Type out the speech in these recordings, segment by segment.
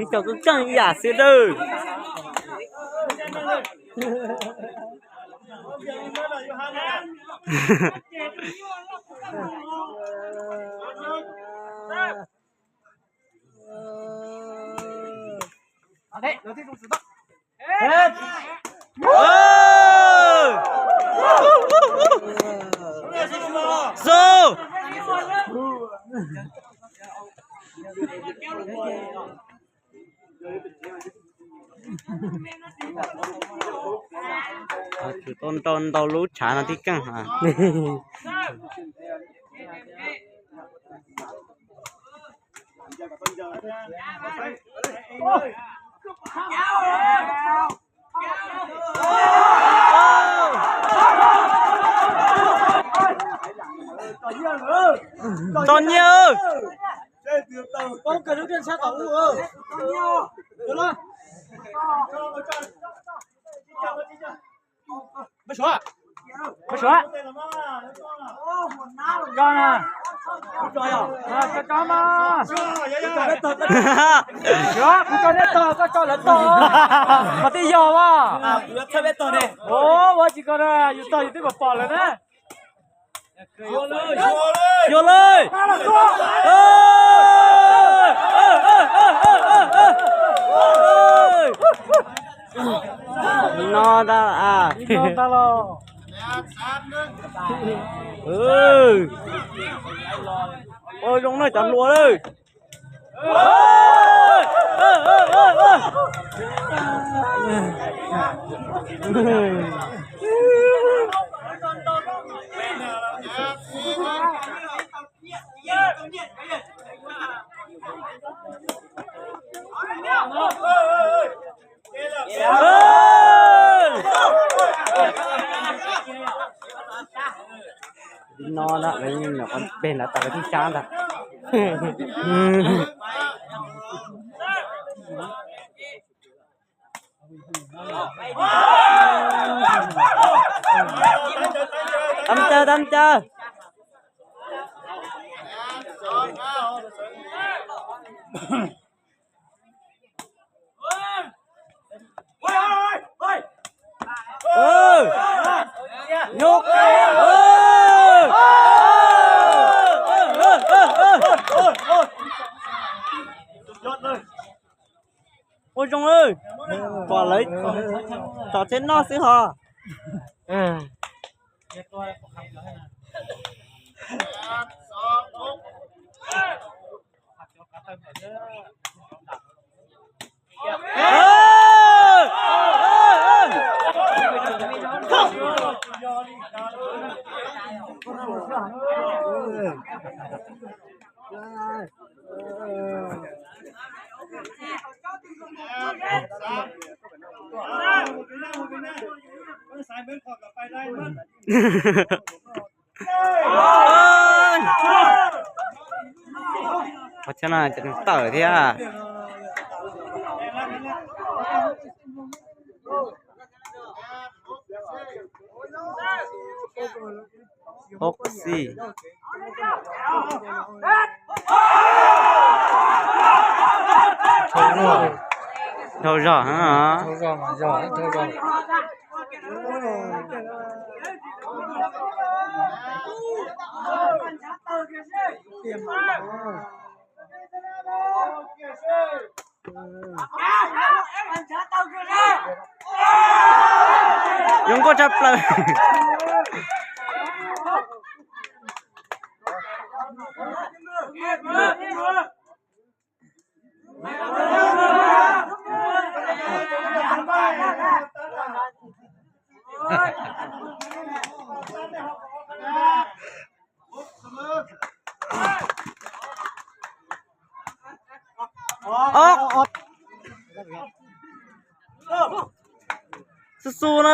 Ib co kuj keej ib yam xwb dawb. Tau ntau lub tshav no tib keej. Txom nyem. Kuv tso neb tog, koj tso lawv tog. Qhov twg yog as? Ua tsis ko na, yus tog yus twb pom pom lawm na. Xyuas lawm. No ntag. Ua zoo na cov hluas lawm. No na, lawv nyuam qhuav peg nrad tas lawv twb sab ntag. Tab caw, tab caw. Ua zoo lawm, pom lawv tso tsheb noj xwb hos. Qhov chaw no ces tawm thiab. Hop xi. Dhau zog. Zoo nkauj tshaj plaws. Xub xu na.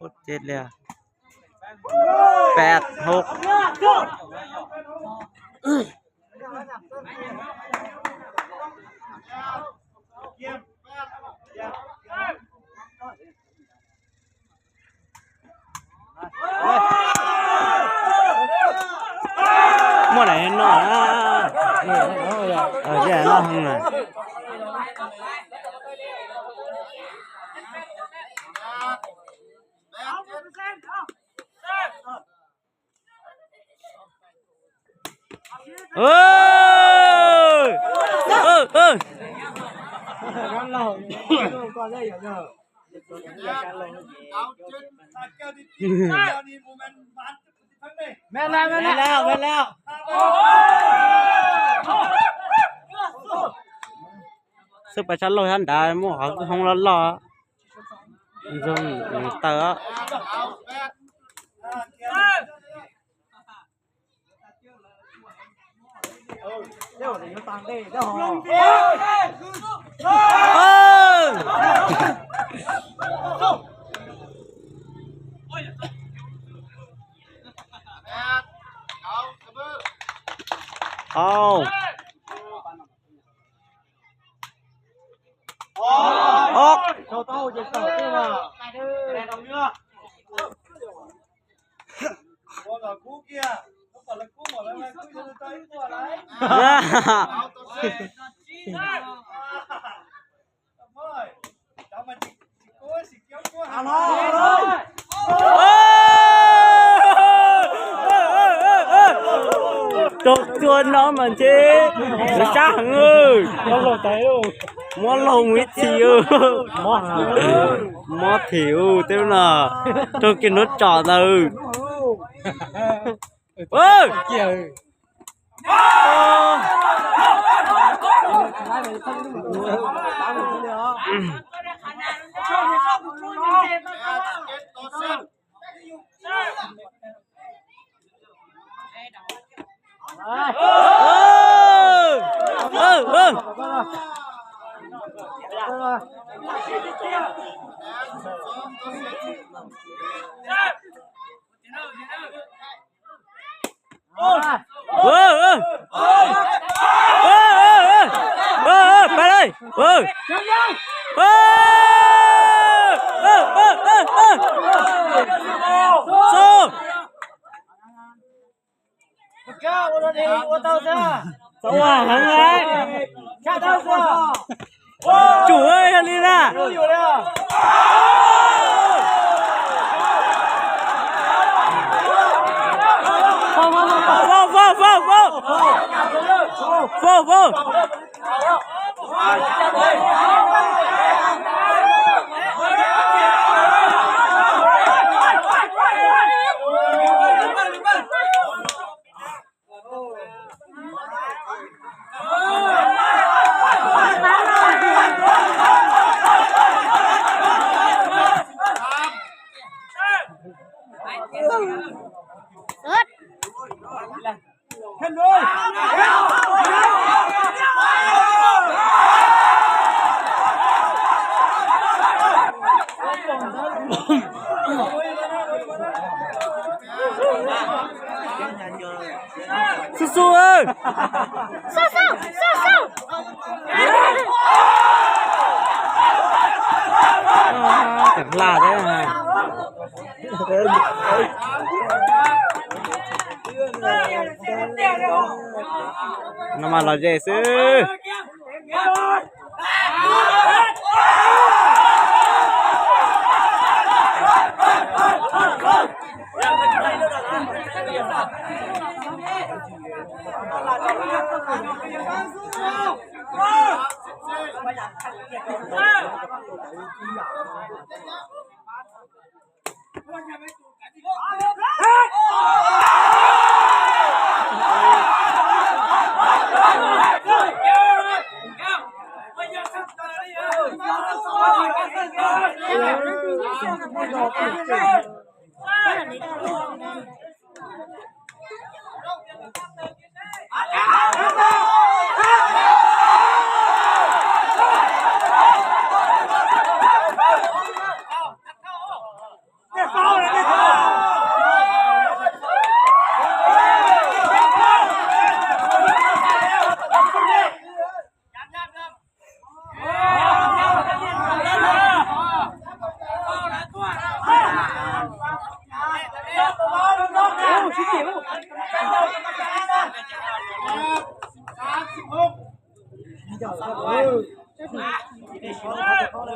Ua tsev li. Peb hub. Xwb pas sab laug sab nrad muaj qhov hoob loj loj, ntxoog taw. Au. Ốc. Raug txua no mas ntshe sab heev. Muab laug mus ib txhis. Mob thim ub tej no, raug kiag nruab tsom ntawd. Pais li. Ua heev lawm. Tsum yog li na. Faus, faus, faus, faus. Faus, faus. Xub xub. Xub xub, xub xub. Tam hla thiab. No mas lom zem xwb.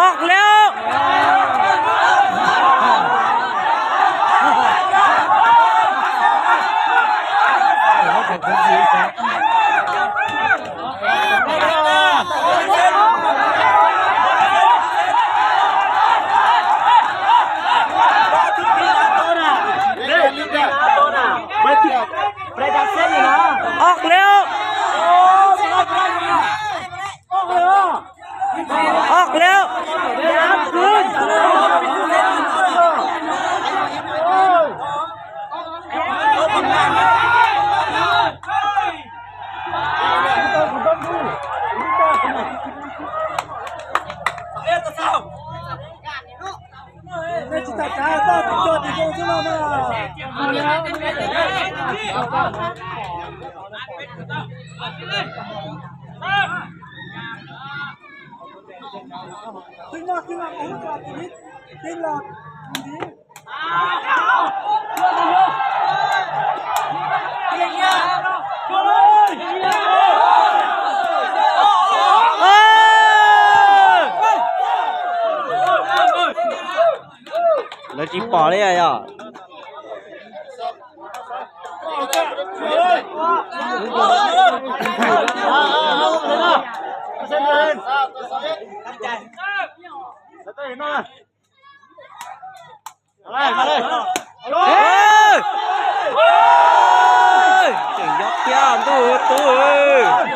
Ob qliaub. Ob qliaub. Ob qliaub. Lawv tsis pom li yog. Tseem nyob kiag ntuj tub.